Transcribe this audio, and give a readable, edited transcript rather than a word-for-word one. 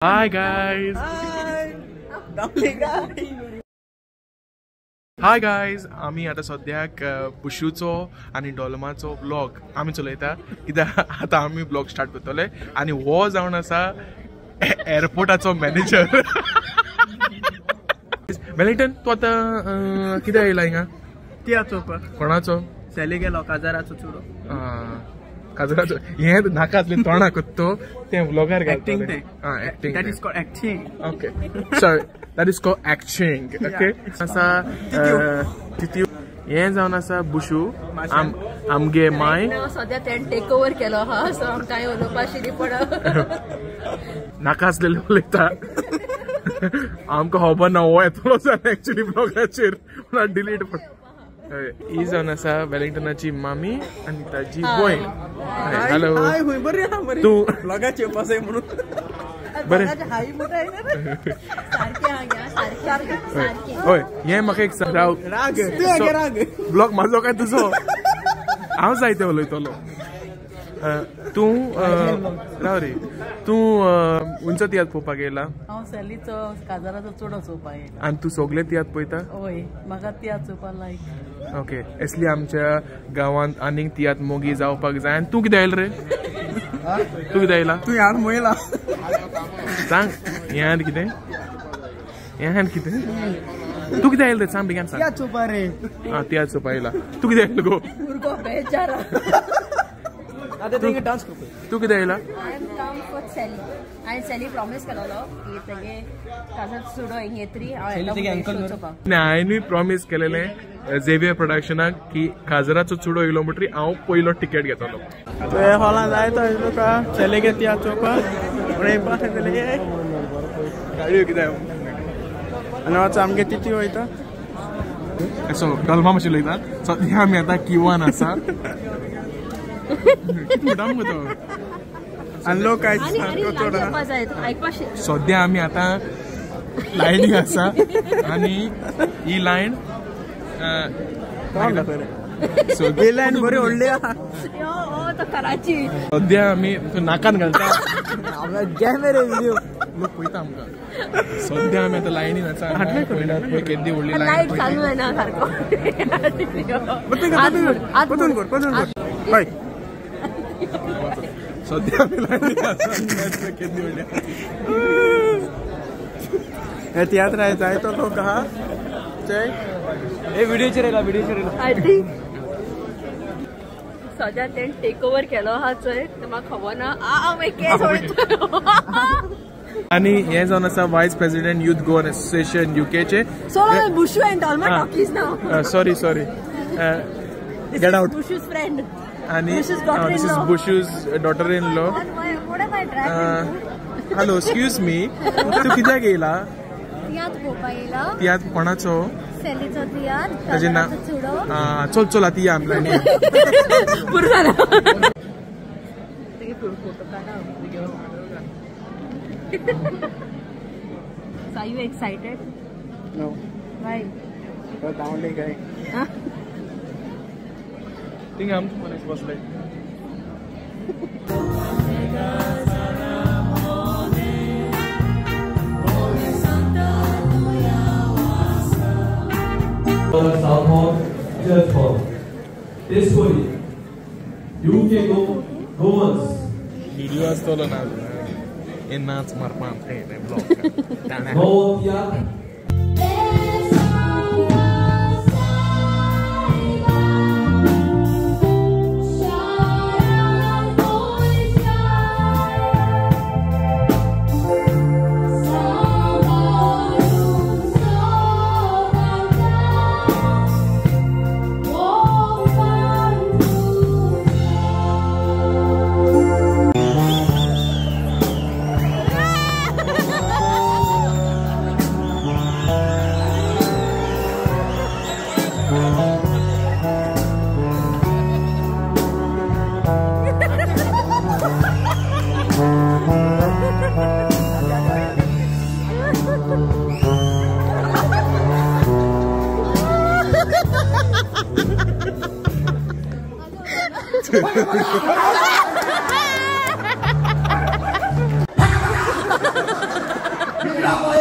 Hi guys. Hi. Hi guys, आमी आतां सद्याक बुशूचो आनी डोलमाचो ब्लॉग आमी चलयता कित्याक आतां आमी ब्लॉग स्टार्ट करतले आनी हो जावन आसा एअरपोर्टाचो मॅनेजर. वेलिंग्टन, तूं आतां कित्याक येयला हिंगा? तियात्र चोवपाक. कोणाचो? सॅली गेलो काजाराचो चुडो. काजराचो हें नाका आसलें तोंडाक तो तें व्लॉगार एक्टिंग तें. Acting. That is called acting. Okay, sorry, that is called acting. Okay, आसा तितू हें जावन आसा बुशू आमगे माय. सद्या तेणें टेक ओवर केलो आहा, सो आमकां उलोवपा शिरी पड. नाका आसलेलें उलयता, आमकां खबर ना हो येतलो जाल्यार एक्चुअली ब्लॉगाचेर डिलीट. ही जावन आसा वेलिंग्टनाची मामी आनी ताजी भयण. हॅलो, तूं ब्लॉगाचेर येवपा म्हणून बरें. हय, हें म्हाका एक सांग, राव, ब्लॉग म्हाजो काय तुजो? हांव जायते उलयतलो. तूं राव रे, तूं खंयचो तियात्र पळोवपाक येयला? हांव सॅलीचो काजाराचो चुडो चोवपाक येयला. आनी तूं सगळे तियात्र पळयता? हय, म्हाका तियात्र चोवपाक लायक. ओके, असली आमच्या गांवांत आनीक तियात्र मोगी जावपाक जाय. आनी तूं कितें आयला रे? तूं कितें आयला? तूं यार मोयला सांग. हें आनी कितें? हें आनी कितें? तूं कितें आयला रे? सांग बेगीन सांग. तियात्र चोवपाक रे. आं, तियात्र चोवपाक येयला. तूं कितें आयला गो? भुरगो बेचारा. तूं कितें आयला? I am come for Sally. हांवें सॅली प्रॉमीस केलोलो की तेगे काजर चुडो हिंग येतरी हांव येतलो चोवपाक. हांवेनूय प्रॉमीस केलेलें झेवियर प्रोडक्शनाक की काजराचो चुडो येयलो म्हणटरी हांव पयलो टिकेट घेतलो. तुवें हॉलान जायतो येयलो का सॅलीगे तियात्र चोवपाक गाडयो कितें आनी वच आमगे तिती वयता. सो डोलमा मातशें उलयता. सद्या आमी आतां किवान आसा. सद्या आमी आतां लायनी आसा आनी ही लायन बरी व्हडली आहा. सद्या आमी नाकान घालता लोक पळयता आमकां. सद्या आमी आतां लायनीन आसा. केदी व्हडली लायन. चालू जायना सारको. सद्या आमी लायनीन आसा. केदी व्हडली हे तियात्र जायतो लोक आहा. हे व्हिडिओचेर येयला, व्हिडिओचेर येयला. I think सद्या तेणें टेक ओवर केलो आहा चोय, तें म्हाका खबर ना. हांव केस वयतलो. आनी हें जावन आसा vice president youth Goan association युकेचे. So Bushu and Dolma talkies now. Sorry sorry, get out. Bushu's friend. आनी this is Bushu's daughter in law. Hello, excuse me, तूं कित्याक येयला? तियात्र पळोवपाक येयला. तियात्र कोणाचो? सॅलीचो तियात्र. ताजें नांव? चल चल आतां या आमी लायनीन. पुरो जालें. So are you excited? No. Why? Because down guy. Huh? Think I'm मनीस बसले. Southall, Church Hall, Tezpuri, UK Goans. Video आसतलो ना हे नाच मारपाक blog. Goa. Ha ha ha! दाखोवया.